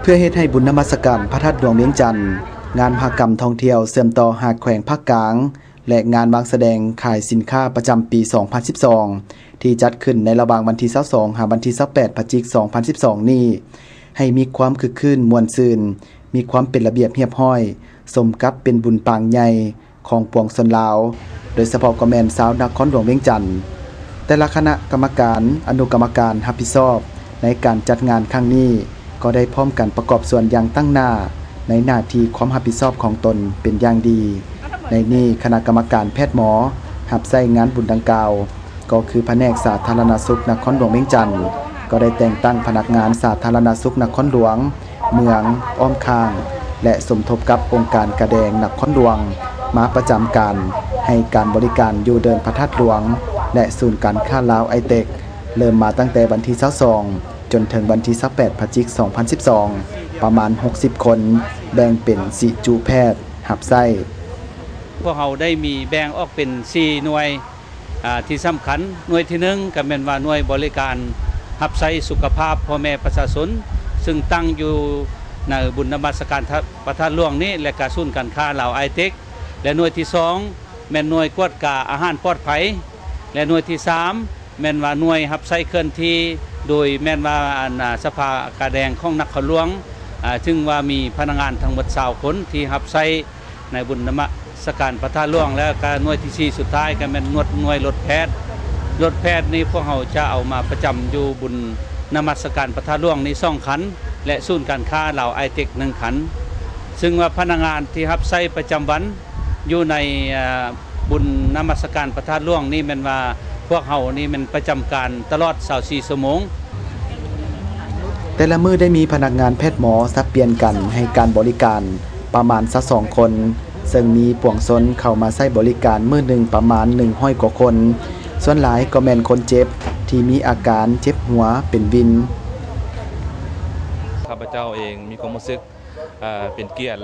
ເພື່ອເຮັດໃຫ້ບຸນນະມັດສະການພະທາດຫຼວງວຽງຈັນ, ງານມະຫະກຳທ່ອງທ່ຽວເຊື່ອມຕໍ່ຫ້າແຂວງພາກກາງ ແລະ ງານວາງສະແດງຂາຍສິນຄ້າປະຈຳປີສອງພັນສິບສອງ ທີ່ຈັດຂຶ້ນໃນລະຫວ່າງວັນທີຊາວສອງ ຫາວັນທີຊາວແປດ ພະຈິກ ສອງພັນສິບສອງນີ້ ໃຫ້ມີຄວາມຄຶກຄື້ນມ່ວນຊື່ນ, ມີຄວາມເປັນລະບຽບຮຽບຮ້ອຍ, ສົມກັບເປັນບຸນປາງໃຫຍ່ ຂອງປວງຊົນລາວ, ໂດຍສະເພາະກໍແມ່ນຊາວນະຄອນຫຼວງວຽງຈັນ. ແຕ່ລະຄະນະກຳມະການ, ອະນຸກຳມະການຮັບຜິດຊອບໃນການຈັດງານຄັ້ງນີ້ ກໍໄດ້ພ້ອມກັນປະກອບສ່ວນຢ່າງຕັ້ງໜ້າໃນໜ້າທີ່ຄວາມຮັບຜິດຊອບຂອງຕົນເປັນຢ່າງດີ. ໃນນີ້ຄະນະກຳມະການແພດໝໍຮັບໃຊ້ງານບຸນດັ່ງກ່າວ ກໍຄືພະແນກສາທາລະນະສຸກນະຄອນຫຼວງວຽງຈັນ ກໍໄດ້ແຕ່ງຕັ້ງພະນັກງານສາທາລະນະສຸກນະຄອນຫຼວງ, ເມືອງ, ອ້ອມຂ້າງ ແລະ ສົມທົບກັບອົງການກາແດງນະຄອນຫຼວງ ມາປະຈຳການໃຫ້ການບໍລິການຢູ່ເດີ່ນພະທາດຫຼວງ ແລະ ສູນການຄ້າລາວໄອເຕັກ ເລີ່ມມາຕັ້ງແຕ່ວັນທີຊາວສອງ ຈົນເຖິງວັນທີຊາວແປດ ພະຈິກ ສອງພັນສິບສອງ ປະມານຫົກສິບຄົນ, ແບ່ງເປັນສິຈຸແພດຮັບໃຊ້. ພວກເຮົາໄດ້ມີແບ່ງອອກເປັນສີ່ໜ່ວຍ ອ່າ ທີ່ສຳຄັນ. ໜ່ວຍທີໜຶ່ງ ກໍແມ່ນວ່າໜ່ວຍບໍລິການຮັບໃຊ້ສຸຂະພາບພໍ່ແມ່ປະຊາຊົນ ຊຶ່ງຕັ້ງຢູ່ໃນບຸນນະມັດສະການພະທາດຫຼວງນີ້ ແລະ ກະສູນການຄ້າລາວໄອເຕັກ ແລະ ໜ່ວຍທີສອງ ແມ່ນໜ່ວຍກວດກາອາຫານປອດໄພ ແລະ ໜ່ວຍທີສາມ ແມ່ນວ່າໜ່ວຍຮັບໃຊ້ເຄື່ອນທີ່ ໂດຍແມ່ນວ່າ ອັນ ສະພາກາແດງຂອງນະຄອນຫຼວງ ອ່າ ຊຶ່ງວ່າມີພະນັກງານທັງໝົດຊາວຄົນທີ່ຮັບໃຊ້ ໃນບຸນນະມັດສະການພະທາດຫຼວງ ແລ້ວກະໜ່ວຍທີສີ່ສຸດທ້າຍກະແມ່ນໜ່ວຍລົດແພດ. ລົດແພດນີ້ພວກເຮົາຈະເອົາມາປະຈຳຢູ່ບຸນນະມັດສະການພະທາດຫຼວງນີ້ສອງຄັນ ແລະ ສູນການຄ້າລາວໄອເຕັກໜຶ່ງຄັນ. ຊຶ່ງວ່າພະນັກງານທີ່ຮັບໃຊ້ປະຈຳວັນຢູ່ໃນ ອ່າ ບຸນນະມັດສະການພະທາດຫຼວງນີ້ແມ່ນວ່າ ພວກເຮົານີ້ແມ່ນປະຈຳການຕະຫຼອດຊາວສີ່ຊົ່ວໂມງ. ແຕ່ລະມື້ໄດ້ມີພະນັກງານແພດໝໍສັບປ່ຽນກັນໃຫ້ການບໍລິການປະມານຊາວສອງຄົນ, ເຊິ່ງມີປວງຊົນເຂົ້າມາໃຊ້ບໍລິການມື້ໜຶ່ງປະມານໜຶ່ງຮ້ອຍກວ່າຄົນ, ສ່ວນຫຼາຍກໍແມ່ນຄົນເຈັບທີ່ມີອາການເຈັບຫົວເປັນວິນ. ຂ້າພະເຈົ້າເອງມີຄວາມຮູ້ສຶກ ເປັນກຽດ